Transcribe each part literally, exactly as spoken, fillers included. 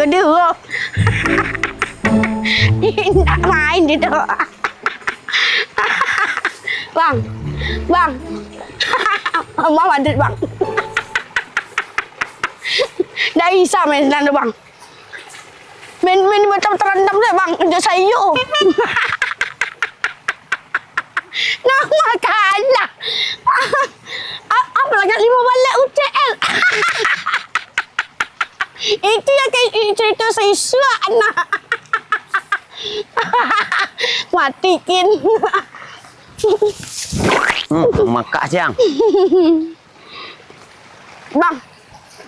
Aduh. Indak main di tu. Bang, bang. Abang badut, bang. Ndak bisa main sinan tu, bang. Main, main macam terendam tu, bang. Unjuk sayuk. Nah, makalah. A-, apalagi lima balak U T L. Itu yang kayak cerita siswa, anak. Matikin. Hmm, makak siang. Bang,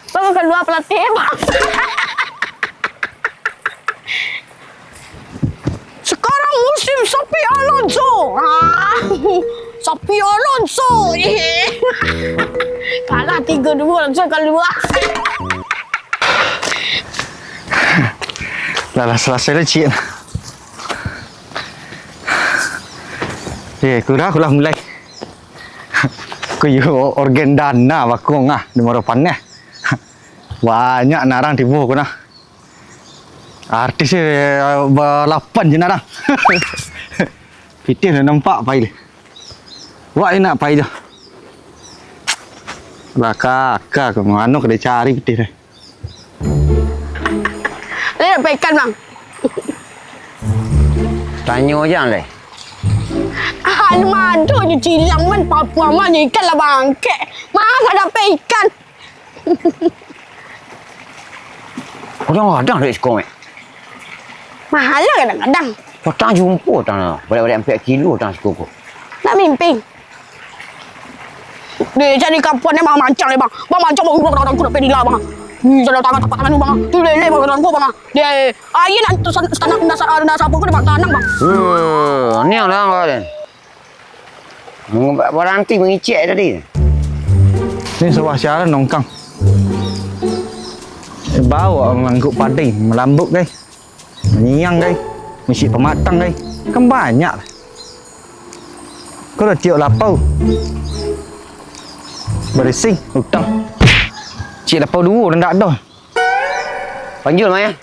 bang, kalua pelatih, bang. Sekarang musim Xabi Alonso. Ah, Xabi Alonso. Eh. Kalah tiga dua, langsung kalua. Lah, lah, salasai lah, cik. Eh, kurang, kurang mulai. Ko iyo organ dana bakong ah, di Muaro Paneh. Banyak narang tibo ko nah. Artis, eh, balapan je narang. Pitih lah nampak pai le. Wak enak pai je. Lah kaka ko, mano ka dicari pitih le. Lai dapek ikan, Bang? Tanyo jan lai. Ah, alun ado nyo cilang, man, papua mah nyo ikan lah bangkek. Mano ka dapek ikan? Kadang-kadang duit siko, Mek. Mahal lah kadang-kadang. Patang jumpo tang, baliak-baliak ampek kilo tang siko ko. Nak mimping. Deh, jadi kampuan ni, Bang, mancang ni, Bang. Bang, mancang, Bang, urang-urang ku dapek nila, Bang. Ih, salah tangan tapak tangan ni, Bang. Tu lele, Bang, urang ku, Bang. Deh, aia nak tu san-, tanam, nak sa-, nak sapu ku, Bang, tanam, Bang. Eh, ni urang kau ni. Baranti mangicek tadi. Ni sawah siaran nongkang. Bawa mangkuk pading, malambuk, guys. Manyiang, kai. Misi pamatang, kai. Kan banyak lah. Kau dah tiok lapau. Barisi, utang. Cik lapau duo, dah ndak ado. Panjul, Maya.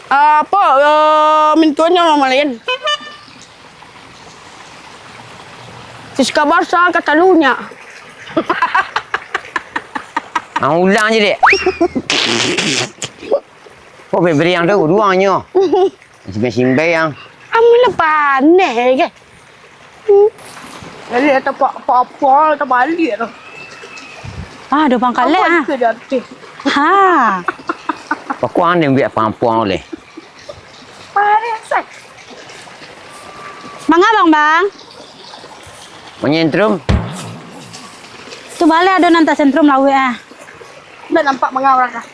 Ah, apa, eh, mintuannya mama lain. Siska basa katalunya. Ah, ulang je, Dek. Kok beberiang tu, duangnyo. Simbai-simbai yang. Amun lah paneh ke? Jadi, tak apa-apa, tak balik tu. Ah, ada pangkalek, ah. Apa itu dia tu? Ha. Pakuan dia ambil apa-apa oleh. Parah, Sat. Manga, Bang, Bang? Menyentrum. Tu baleh ado nan tasentrum lauik, ah. Ndak nampak manga urang kah?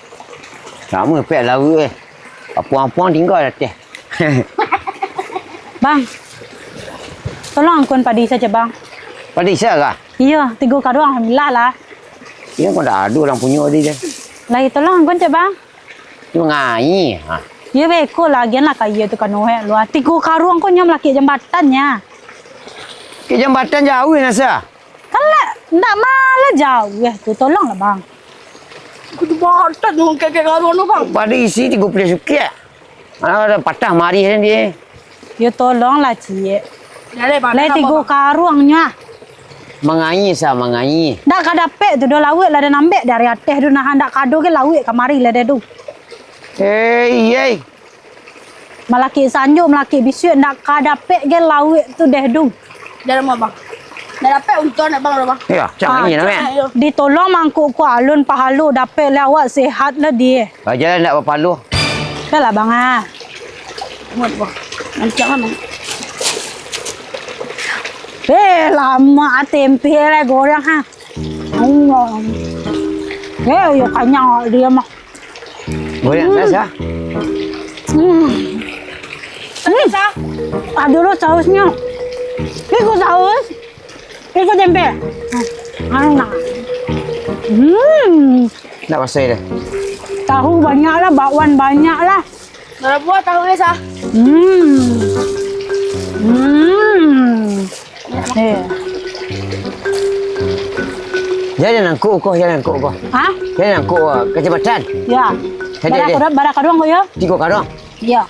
Sama pek lauik, eh. Apuang-apuang tinggal ateh. Bang, tolong angkun padi sajo, Bang. Padi sa kah? Iyo, tigo karuang, alhamdulillah lah. Iyo, kok ndak ado urang punyo tadi tu. Lai, tolong angkun cek, Bang. Nyo mangai, ha. Iyo beko lah, agian lah ka iyo tu ka nohek lu. Tigo karuang ko nyo malakik jambatan nyo. Ke jambatan jauah, Nasa? Kan lah, ndak malah jauah tu, tolonglah, Bang. Ka jambatan tu, kek-kek karuang tu, Bang. Padi isi tigo puluah sukiak. Alah, patah marih kan dia. Yo tolonglah, Cik. Lai tigo karuang nyo ah. Mangai sa, mangai. Ndak ka dapek tu doh lauik lah den ambek dari ateh tu nah, ndak ka ado ge lauik kamari lah deh tu. Hei, hei. Malakik sanjo, malakik bisuak, ndak ka dapek ge lauik tu deh tu. Dalam abang. Ndak dapek untuang nak bang, bang. Yo, cak ni nak, cak. Ditolong mangkuk ko alun pahalo dapek lah awak sehat lah dia. Bajalan ndak bapalo. Dah lah, Bang, ah. Muat, Bang. Mancang lah, Bang. Eh, lama ah tempe lah goreng, ha. Allah. Eh, yo kanyang dia mah. Goreng dah, sah? Hmm. Hmm. Ada lo sausnya. Iko saus. Iko tempe. Enak. Hmm. Nak pasai dah. Tahu banyak lah, bakwan banyak lah. Berapa tahu ya, sah? Hmm. Hmm. Eh. Jadi nangkuk ko, jadi nangkuk ko. Hah? Jadi nangkuk ko, kacamatan. Ya. Eh, deh, bara deh. Karuang, bara karuang ko yo? Tigo karuang. Iyo.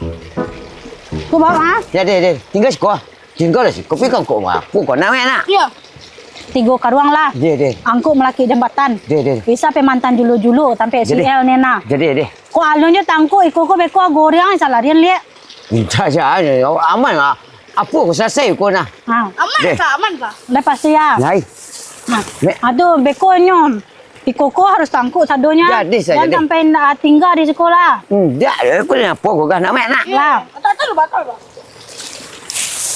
Ko bawa, ha? Yo, deh, deh. Tingga siko. Tingga lah siko. Pi ka angkok barapo ko nak, nak? Iyo. Tigo karuang lah. Deh, deh. Angkok malaki jambatan. Deh, deh. Bisa pai mantan julo-julo sampai. Deh, deh. S L ni nah. Deh, deh, deh. Ko alun jo tangkok iko ko beko goreng salarian liak. Indak, indak, aman lah. Apo ko salasai ko nah. Ha. Aman, deh. Sa, aman, Sa. Lah pasti ya. Lai. Nah. Mek. Aduh, beko nyo. Iko ko harus tangkok sadonyo. Jadi sajo. Jan sampai indak tingga di sikolah. Indak, aku ni apo ko gah nak, mek, nak? Lah. Batal, batal, batal, Bang.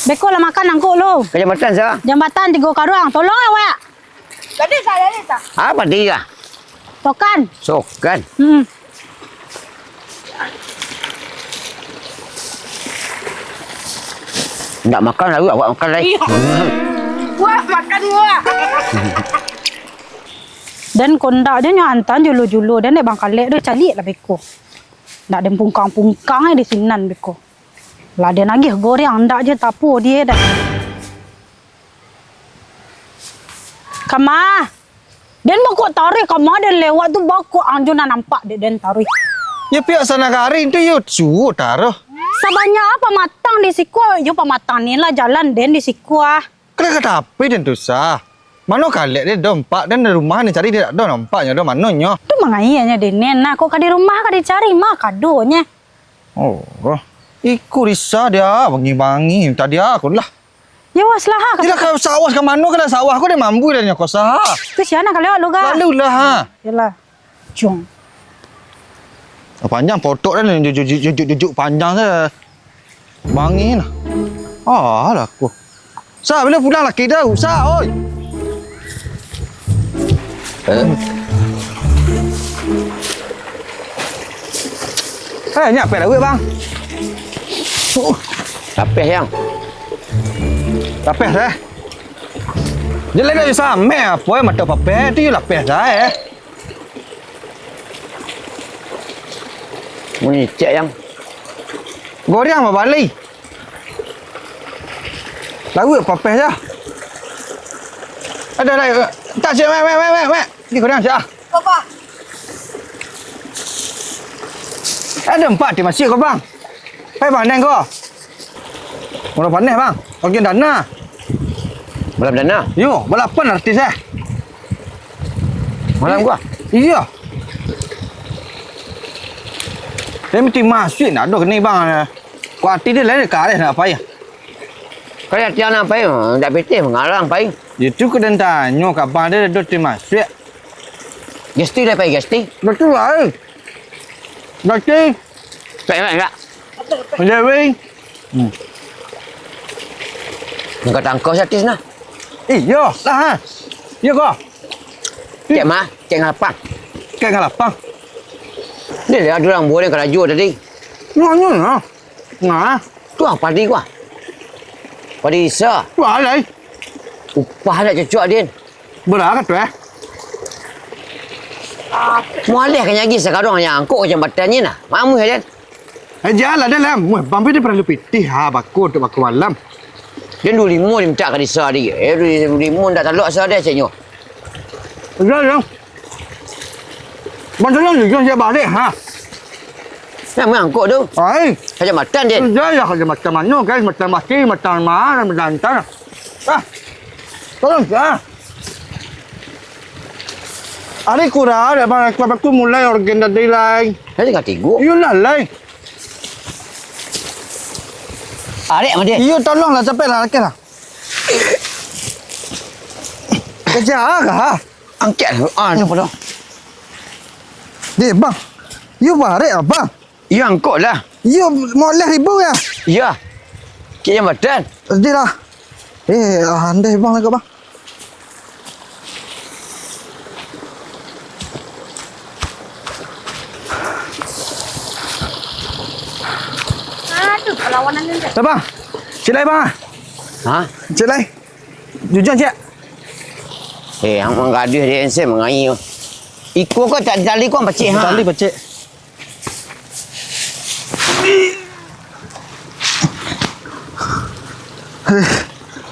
Beko lah makan angkok lu. Ka jambatan, Sa. Jambatan tigo karuang. Tolong awak. Jadi, Sa, jadi, Sa. Apo dia? Sokan. Sokan. Hmm. Ndak makan lalu awak makan lai. Iyo. Wah, makan wah. Dan kondak je nyo antan julo-julo, dan dek Bang Kalek tu caliak lah beko. Ndak den pungkang-pungkang ai di sinan beko. Lah den agiah goreng, ndak je tapo die dah. Kama, den bako taruih, kama den lewat tu bako ang jo nan nampak dek den taruih. Yo pihak sanagari tu yo suo taruih. Sabanyak pamatang di siko, yo pamatang ni lah jalan den di siko ah. Kena ka tapi den tu Sa. Mano kalek den dompak den di rumah ni cari dak do nampaknyo do, mano nyo? Tu mangaiaknyo den nah, kok ka di rumah ka dicari mah kadonyo. Oh, iko di Sa dia bangi-bangi tadi aku lah. Yo, was lah, ha, Ilah ka sawah ka mano ka sawah ko, den mambu lah nyo ko Sa. Tu sia nak ka lewat lu ga? Lalu lah, ha. Yalah. Jong. Panjang potok dan jujuk-jujuk panjang se. Bangi nah. Alah ko. Sa, bilo pulang laki dah, Sa, oi. Eh. Eh, nyo apo lauk, Bang? Lapeh, Yang. Lapeh, eh? Jelek ajo sameh, apo, eh, mato papeh tu lapeh sae, eh. Mangecek, Yang. Goreng apo bali? Lauk papeh ja. Ado lai. Tak, cik, mek, mek, mek, mek, mek. Ni kurang, cik, ah. Apa? Ado empat di masjid ko, Bang. Hai, Bang, neng ko. Murah paneh, Bang. Bagian dana. Malam dana? Yo, balapan artis, eh. Malam gua? Iyo. Dia mesti masuk, nak ada kena, Bang. Kau hati dia lain, kareh nak apa ya? Kalau tiang nak pai, ndak pitih mangarang pai. Itu kau dan tanyo ka abang dia duduk di masjid. Gesti dah pai, Gesti. Betul lah, eh. Gesti. Tak, tak, tak. Dewi. Hmm. Engkau tangkau si artis nah. Iyo lah, ha. Iyo ko. Cek mah, cek ngalapang. Cek ngalapang. Dia ada orang boleh karajo tadi. Nyo, nyo, nyo. Nah, tu apa tadi gua? Padi Isa. Wah, lai. Upah nak cocok, Din. Berapa tu, eh? Mualeh kan lagi sekarang yang angkut ke jambatan ni nah. Mamu ya, Din? Eh, jalan dah lah. Muh, bambi dia perlu pitih ha, bako untuk bako malam. Dia dua limo dia minta ka Isa tadi. Eh, dua limo ndak talok Isa dia, caknyo. Jalan, jalan. Bang, tolong juga siap balik, ha? Yang mangkok tu? Ai. Kacamatan, Din. Iya, iya, kacamatan mano, guys? Matan mati, matan ma, matan antar. Ah. Tolong, ah. Ari kurang, abang aku, abang aku mulai organ tadi, lai. Tadi kat tigo. Iyolah, lai. Arek mah, Din. Iyo, tolonglah, capeklah, lakehlah. Kerja kah? Angkek lah. Ah, ni pun. Deh, bang. Yo barek, abang. Yo angkok lah. Yo moleh ribu ya? Iya. Kek jambatan. Deh lah. Eh, ah, andai bang lah, bang. Aduh, perlawanan ni. Dah, bang. Cilai, bang. Ha? Cilai. Jujur, cik. Eh, ang manggaduah di N C mangai. Iko ko tak tali ko pacik, ha? Tali pacik.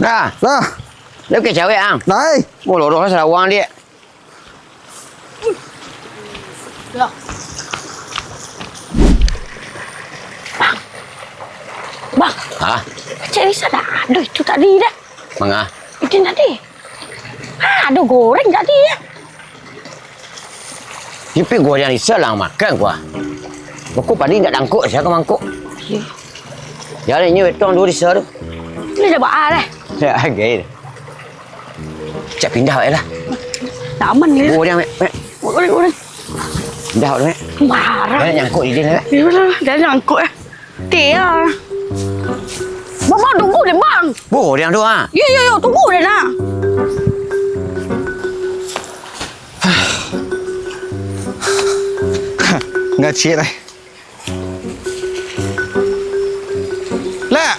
Dah. Dah. Dah ke cawek, ang? Nai. Oh, lorong lah sarawang, dek. Lah. Bang. Hah? Cek Risa dah ado itu tadi dah. Manga? Itu tadi. Ah, ado goreng tadi ya. Ipi goreng Risa lah makan gua. Bako padi indak dangkok, sia ka mangkok. Iya. Jan inyo betong dulu Risa tu. Ini dah baa dah. Ya, agak. Cak pindah wak lah. Dak aman ni. Goreng, Mek, Mek. Goreng, goreng. Pindah wak, Mek. Marah. Jan nyangkok di dia, Mek. Iyolah, jan nyangkok eh. Tia. Bang, bang, tunggu deh, Bang. Goreng tu ah. Iyo, iyo, iyo, tunggu deh nah. Gacik lah. Lek!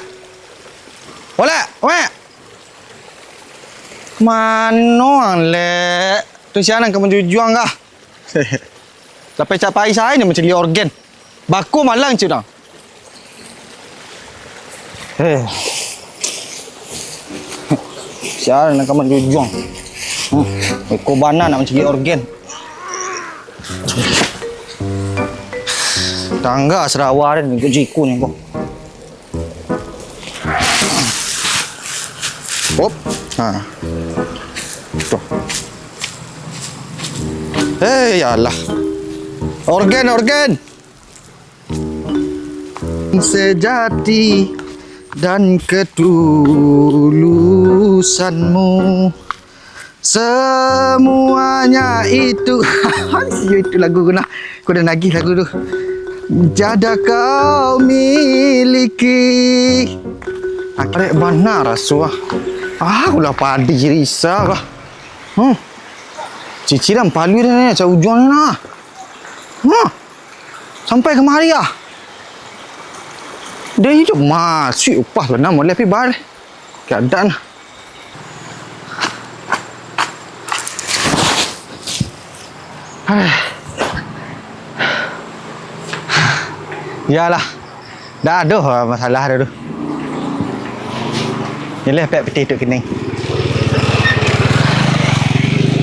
Walek! Wek! Mano ang, Lek? Tu sia nan ka manjujuang kah? Lapeh capai sae ni mancaliak orgen. Bako malang cik dah. Eh. Sia nan ka manjujuang. Hmm. Iko bana nak mancaliak orgen. Tangga sarawa den, jiku-jiku ni ko. Hop. Ha. Tuh. Eh, ya Allah. Orgen, orgen. Sejati dan ketulusanmu. Semuanya itu, iyo itu lagu ko nah. Ko dah nagih lagu tu. Tiada kau miliki. Arek bana raso ah. Ah, ulah padi Risa lah. Hmm. Ciciran palu dah ni, cak ujuang ni nah. Huh. Sampai kamari ah. Dia hidup masih upah lah, nak moleh pi bar. Keadaan. Iyolah. Dah ado masalah dah tu. Nilai pek pitih tu kini.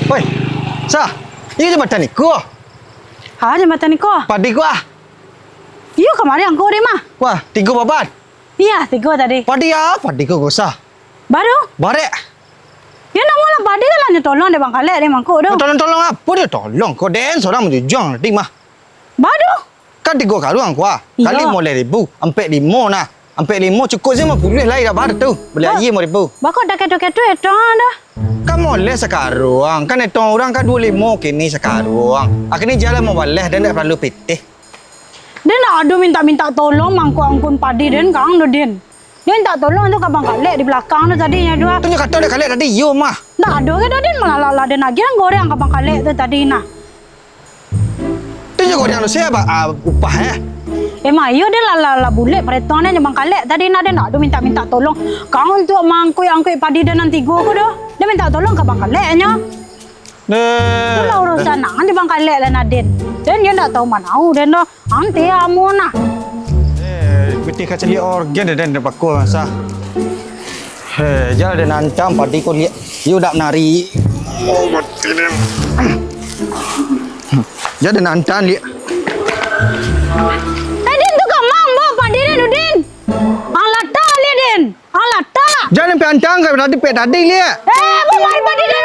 Oi, Sa, iyo jambatan iko. Ha, jambatan iko? Padi ko ah. Iyo, kamari angku di mah. Wah, tigo babat. Iya, tigo tadi. Padi ah, padi ko gosa. Baru? Barek. Yo, nak mulang padi kan lah nyo tolong dek Bang Kalek, dek mangkuk tu. Tolong-tolong apo dio tolong? Ko den sorang manjujuang tadi mah. Baru? Kan tigo karuang ko ah. Iyo. Kali limo baleh ribu, ampek limo nah. Ampek limo cukuik se limo puluah lai dah bar tu. Bali aia limo ribu. Bako dah ketu-ketu etong dah. Kan moleh sakaruang, kan etong urang kan duo limo kini sakaruang. Kini jalan mabaleh, den dak paralu pitih. Den dak ado mintak-mintak tolong mangkuk angkun padi den kang tu, Din. Nyo mintak tolong tu ka Bang Kalek di balakang tu tadi nyo tu ah. Tu nyo kato dek Kalek tadi, iyo mah. Dak ado ka dah, Din, malah lah den agiah goreng ka Bang Kalek tu tadi nah. Tu nyo goreng anu sia ba, ah, upah eh. Emang iyo den lah, lah, lah bulek paretong den jo Bang Kalek tadi nah, den dak ado mintak-mintak tolong. Kang untuak mangkuik-angkuik padi den nan tigo ko doh. Den mintak tolong ka Bang Kalek nyo. Deh. Tu lah urusan ang di Bang Kalek lah, Nadin. Den, yo ndak tahu manau den doh. Ang ti amu nah. Eh, pitih ka caliak orgen den, den bako masa. Heh, jan den nantang padi ko liak. Yo dak nari. Oh, mati ni. Jan den nantang liak. Eh, Din, tu ka ma ang bao padi den tu, Din. Ang latak liak, Din. Alah, tak! Jan den piantang ka tadi, pek tadi, liak. Eh, bamari padi den